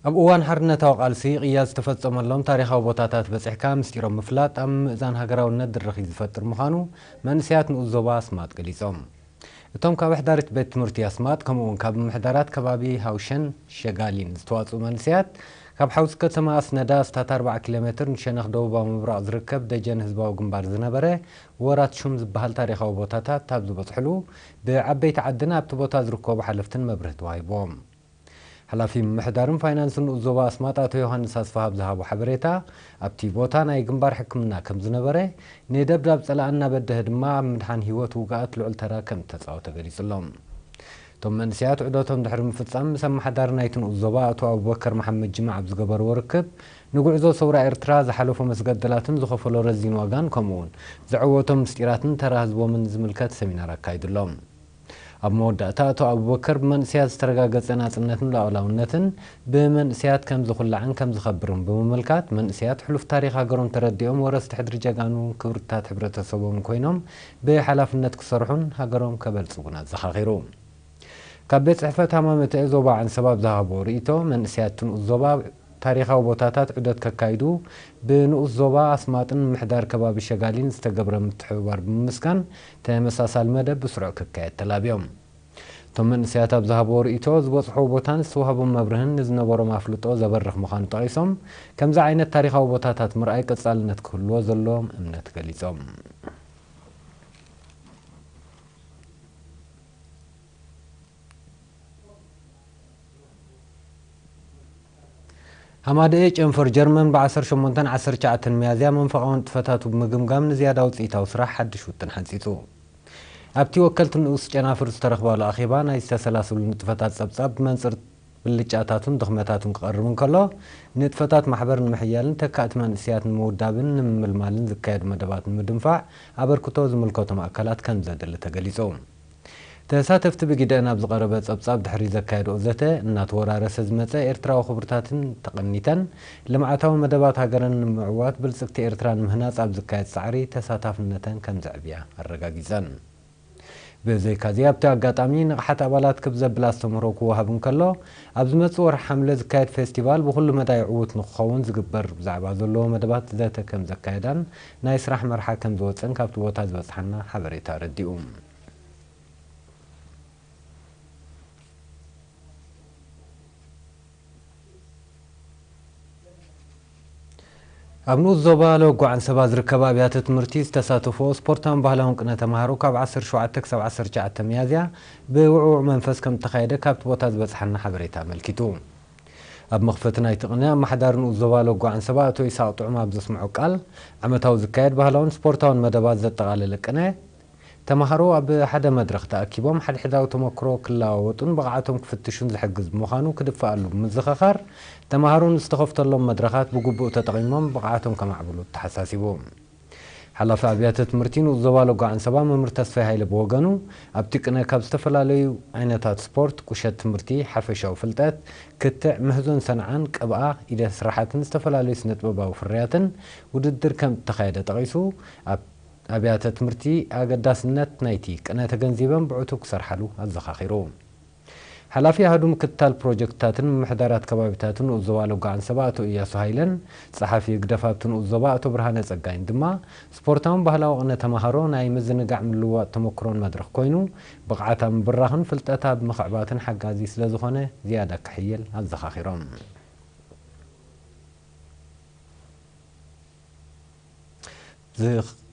ኣብ እዋን ሓርነታዊ ቃልሲ ቅያ ዝተፈጸመሎም ታሪኻዊ ቦታታት በጺሕካ ምስጢሮም ምፍላጥ ኣብ ምእዛን ሃገራውነት ድርኺት ዝፈጥር ምዃኑ መንእሰያት ንኡስ ዞባ ኣስማጥ ገሊጾም። እቶም ካብ ሕዳሪት ቤት ትምህርቲ ኣስማጥ ከምኡ እውን ካብ ምምሕዳራት ከባቢ ሃውሸን ሸጋሊን ዝተዋጽኡ መንእሰያት ካብ ሓውሲ ከተማ ኣስነዳ ኣስታት ኣርባዓ ኪሎ ሜትር ንሸነኽ ደቡባዊ ምብራቕ ዝርከብ ደጀን ህዝባዊ ግንባር ዝነበረ ወራት ሹም ዝበሃል ታሪኻዊ ቦታታት ኣብ ዝበጽሕሉ ብዓበይቲ ዓድን ኣብቲ ቦታ ዝርከቡ ሓለፍትን መብርሂ ተዋሂብዎም። ሓላፊ ምምሕዳርን ፋይናንስን ንኡስ ዞባ ኣስማጥ ኣቶ ዮሃንስ ኣስፍሃ ኣብ ዝሃቦ ሓበሬታ ኣብቲ ቦታ ናይ ግንባር ሕክምና ከም ዝነበረ ንደብዳብ ጸላኢ እናበደሀ ድማ ኣብ ምድሓን ህይወት ውግኣት ልዑል ተራ ከም እተጻወተ ገሊጹ ኣሎ። እቶም መንእሰያት ዑደቶም ድሕሪ ምፍጻም ምስ ኣመሓዳሪ ናይቲ ንኡስ ዞባ ኣቶ ኣቡበከር መሓመድ ጅማዕ ኣብ ዝገበርዎ ርክብ ንጉዕዞ ሰውራ ኤርትራ ዝሓለፎ መስገደላትን ዝኸፈሎ ረዚን ዋጋን ከምኡ እውን ዘዐወቶም ምስጢራትን ተራ ህዝቦምን ዝምልከት ሰሚናር ኣካይዱ ኣሎ። ኣብ መወዳእታ ኣቶ ኣቡበከር ብመንእሰያት ዝተረጋገጸ ናጽነትን ሉዓላውነትን ብመንእሰያት ከም ዝኹላዕን ከም ዝኸብርን ብምምልካት መንእሰያት ሕሉፍ ታሪኽ ሃገሮም ተረዲኦም ወረስቲ ሕድሪ ጀጋኑ ክብርታት ሕብረተሰቦም ኮይኖም ብሓላፍነት ክሰርሑን ሃገሮም ከበልጽጉን ኣዘኻኺሩ። ካብ ቤት ጽሕፈት ሃማመተ ዞባ ዓንሰባ ኣብ ዝሃቦ ርእይቶ መንእሰያት ንኡስ ዞባ ታሪኻዊ ቦታታት ዑደት ከካይዱ ብንኡስ ዞባ ኣስማጥን ምምሕዳር ከባቢ ሸጋሊን ዝተገብረ ምትሕብባር ብምምስጋን ተመሳሳሊ መደብ ብስሩዕ ክካየድ ተላብዮም። እቶም መንእሰያት ኣብ ዝሃብዎ ርእይቶ ዝበጽሕዎ ቦታን ዝተዋህቦም መብርህን ንዝነበሮም ኣፍልጦ ዘበርኽ ምዃኑ ጠቒሶም ከምዚ ዓይነት ታሪኻዊ ቦታታት ምርኣይ ቀጻልነት ክህልዎ ዘለዎም እምነት ገሊጾም። ሃማደኤ ጨንፈር ጀርመን ብ18 ዓሰርተ ትሽዓተ ሚያዝያ መንፈቓዊ ንጥፈታቱ ብምግምጋም ንዝያዳ ውፅኢታዊ ስራሕ ሓድሽ ውጥን ሓንፂፁ። ኣብቲ ወከልቲ ንኡስ ጨናፍር ዝተረኽባሉ ኣኼባ ናይ ዝተሰላሰሉ ንጥፈታት ፀብፃብ ብመንፅር ብልጫታቱን ድኽመታቱን ክቐርብ እንከሎ ንጥፈታት ማሕበር ንምሕያልን ተካእቲ መንእሰያት ንምውዳብን ንምምልማልን ዝካየዱ መደባት ንምድንፋዕ ኣበርክቶ ዝምልከቶም ኣካላት ከም ዘድሊ ተገሊፁ። ተሳተፍቲ ብጊደአን ኣብ ዝቐረበ ጸብጻብ ድሕሪ ዘካየድኦ ዘተ እናተወራረሰ ዝመጸ ኤርትራዊ ክብርታትን ተቐኒተን ልምዓታዊ መደባት ሃገረን ንምዕዋት ብልጽግቲ ኤርትራ ንምህናጽ ኣብ ዝካየድ ጻዕሪ ተሳታፍነተን ከም ዘዕብያ ኣረጋጊጸን። ብዘይካዚ ኣብቲ ኣጋጣሚ ንቕሓት ኣባላት ክብ ዘብል ኣስተምህሮ ክወሃብ እንከሎ ኣብ ዝመጽእ ወርሒ ሓምለ ዝካየድ ፌስቲቫል ብኹሉ መዳይ ዕዉት ንክኸውን ዝግበር ብዛዕባ ዘለዎ መደባት ዘተ ከም ዘካየዳን ናይ ስራሕ መርሓ ከም ዝወጸን ካብቲ ቦታ ዝበጽሓና ሓበሬታ ኣረዲኡ። ኣብ ንኡስ ዞባ ሎጎ ዓንሰባ ዝርከባ ኣብያተ ትምህርቲ ዝተሳተፍዎ ስፖርታውን ባህላውን ቅነ ተምሃሮ ካብ ዓሰርተ ሸውዓተ ክሳብ ዓሰርተ ትሽዓተ ሚያዝያ ብውዕዉዕ መንፈስ ከም እተኻየደ ካብቲ ቦታ ዝበጽሓና ሓበሬታ ኣመልኪቱ። ኣብ መኽፈቲ ናይቲ ቅነ ኣመሓዳሪ ንኡስ ዞባ ሎጎ ዓንሰባ ኣቶ ይስሃቅ ጥዑም ኣብ ዘስምዖ ቃል ዓመታዊ ዝካየድ ባህላውን ስፖርታውን መደባት ዘጠቓለለ ቅነ ተምሃሮ ኣብ ሓደ መድረኽ ተኣኪቦም ሓድሕዳዊ ተመክሮ ክለዋወጡን ብቕዓቶም ክፍትሹን ዝሕግዝ ብምዃኑ ክድፈኣሉ ብምዝኽኻር ተምሃሮ ንዝተኸፍተሎም መድረኻት ብግቡእ ተጠቒሞም ብቕዓቶም ከማዕብሉ ተሓሳሲቡ። ሓላፊ ኣብያተ ትምህርቲ ንኡስ ዞባ ሎጎ ዓንሰባ መምህር ተስፋይ ሃይለ ብወገኑ ኣብቲ ቅነ ካብ ዝተፈላለዩ ዓይነታት ስፖርት፣ ቁሸት ትምህርቲ፣ ሓፈሻዊ ፍልጠት፣ ክትዕ፣ ምህዞን ሰንዓን፣ ቅብኣ፣ ኢደ ስራሓትን ዝተፈላለዩ ስነ ጥበባዊ ፍርያትን ውድድር ከም እተኻየደ ጠቒሱ ኣብ ኣብያተ ትምህርቲ ኣገዳስነት ናይቲ ቅነ ተገንዚበን ብዕቱብ ክሰርሓሉ ኣዘኻኺሩ። ሓላፊ ኣሃዱ ምክትታል ፕሮጀክትታትን ምምሕዳራት ከባቢታትን ንኡስ ዞባ ሎጎ ዓንሰባ ኣቶ እያሱ ሃይለን ጸሓፊ ህግደፍ ኣብቲ ንኡስ ዞባ ኣቶ ብርሃነ ጸጋይን ድማ ስፖርታውን ባህላዊ ቅነ ተምሃሮ ናይ ምዝንጋዕ ምልውዋጥ ተመክሮን መድረኽ ኮይኑ ብቕዓት ኣብ ምብራኽን ፍልጠት ኣብ ምኽዕባትን ሓጋዚ ስለዝኾነ ዝያዳ ክሕየል ኣዘኻኺሮም። ዝኽ-